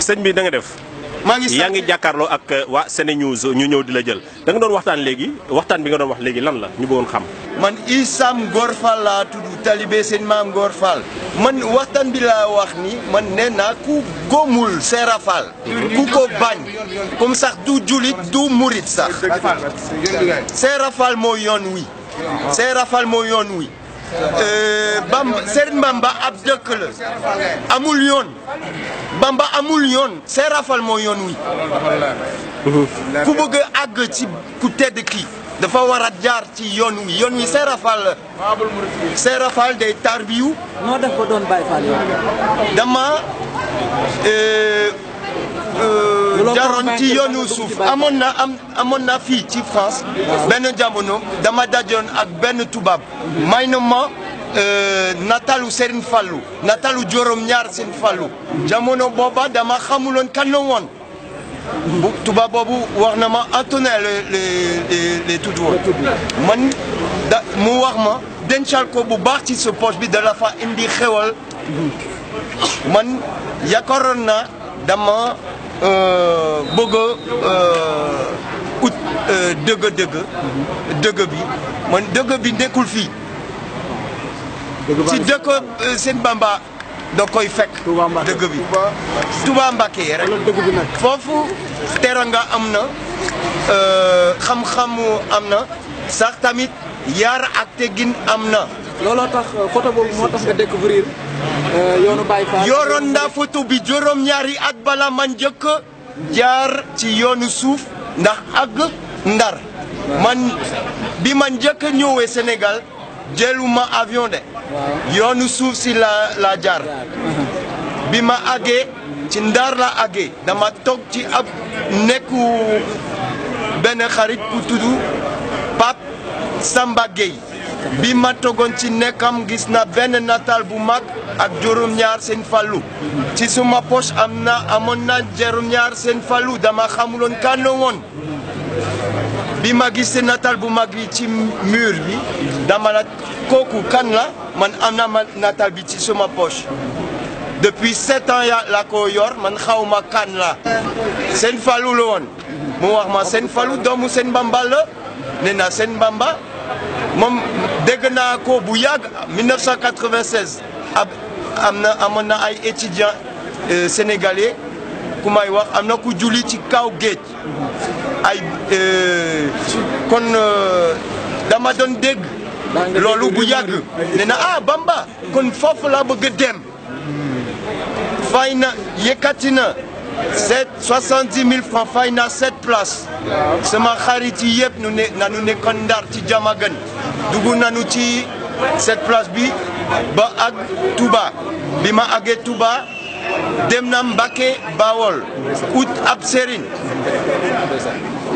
sëñ bi da nga def. yaa ngi jàkkaarloo ak waa SeneNews ñu ñëw di la jël da nga doon waxtaan léegi waxtaan bi nga doon wax léegi lan la ñu bëggoon xam. man Issam Ngor Fall laa tudd talibé seen maam Ngor Fall man waxtaan bi laa wax ni man nee naa ku góomul Seera Fall ku ko bañ comme sax du julit du murit sax Seera Fall moo yoon wi Seera Fall moo yoon wi Serigne Bamba ab dëkk la amul yoon Bamba amul yoon Seera Fall moo yoon wi ku bëgg a àgg ci ku tedd ki dafa war a jaar ci yoon wi Seera Fall la Seera Fall day tarbiyu noo def ba doon Baye Fall dama jaroon ci yoonu suuf amoon na fii ci France benn jamono dama dajoon ak benn tubaab may na ma natalu Serigne Fallou natalu juróom-ñaar Serigne Fallou jamono booba dama xamuloon kan la woon tubaab boobu wax na ma Antonin les tudd woon man mu wax ma dencal ko bu baax ci sa poche bi dala fa indi xewal man yaakaaroon na dama bëgg ut dëgg bi man dëgg bi nekkul fii ci dëkk seen Bamba da koy fekk dëgg bi Touba Mbacké rek foofu teranga am na xam-xamu am na sax tamit yar ak teggin am na looloo tax photo boobu moo tax nga découvrir yoonu Baye Fall yoroon naa photo bi juróom-ñaari at bala man njëkk jaar ci yoonu suuf ndax ak Ndar man bi man njëkk ñëwee Sénégal jëluma avion de yoonu suuf si la jaar bi ma àggee ci Ndar la àggee dama toog ci ab nekku benn xarit ku tudd Pape Samba Gueye bi ma toogoon ci nekkam gis na benn nataal bu mag ak juróom-ñaar Serigne Fallou ci suma poche amoon na juróom-ñaar Serigne Fallou dama xamuloon kan la woon bi ma gis nataal bu mag bi ci mur bi dama la kooku kan la man am na ma nataal bi ci suma poche depuis 7 ans la ko yor man xaw ma kan la Serigne Fallou la woon mu wax ma Serigne Fallou doomu Serigne Bamba la nee na Serigne Bamba moom dégg naa ko bu yàgg 1996 amoon na ay étudiants sénégalais ku may wax am na ku julli ci kaw géej ay kon dama doon dégg loolu bu yàgg nee na Bamba kon foofu la bëgg dem fay na yëkkati na 70 000 francs fay na 7 places sama xarit yi yëpp nanu nekkoon Ndar ci Diamaguène dugg nanu ci 7 places bi ba ak Touba bi ma àggee Touba dem na Mbacké Bawol ut ab sëriñ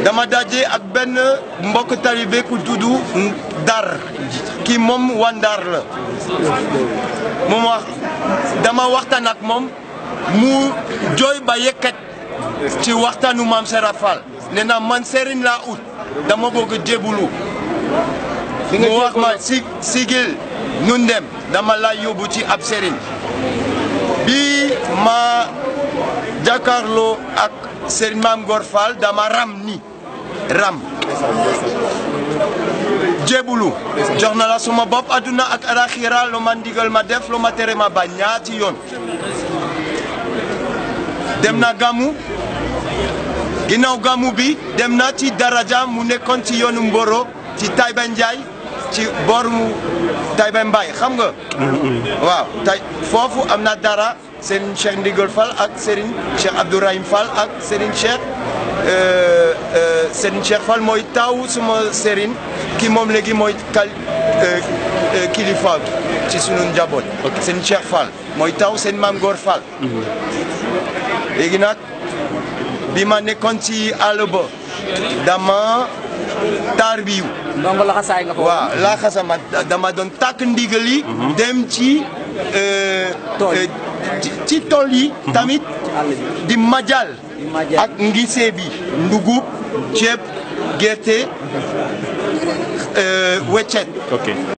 dama daje ak benn mbokk talibé ku tudd Dar ki moom waa Ndar la moom wax dama waxtaan ak moom mu jooy ba yëkkat ci waxtaanu maam Seera Fall nee na man sëriñ laa ut dama bëgg jébulu mu wax ma sigil nun dem dama la yóbbu ci ab sëriñ bi ma jàkkaarloo ak sëriñ maam Ngor Fall dama ram jébulu jox na la suma bopp adduna ak alaxira lu ma ndigal ma def lu ma tere ma bañ ñaati yoon dem na gàmmu ginnaaw gàmmu bi dem na ci daraja mu nekkoon ci yoonu Mboro ci Taïba Ndiaye ci bor mu Taïba Mbaye xam nga waaw foofu am na dara Serigne Cheikh Ndigal Fall ak Serigne Cheikh Abdourahim Fall ak Serigne Cheikh Fall mooy taw suma Serigne ki moom léegi mooy kilifa ci sunu njaboot Serigne Cheikh Fall mooy taw seen maam Ngor Fall léegi nag bi ma nekkoon ci àll ba dama tarbiyu donc laxasaay nga fa waaw laxasama dama doon tàkk ndigal yi dem ci tool yi tamit di majal ak ngisee bi ndugub ceeb gerte weccet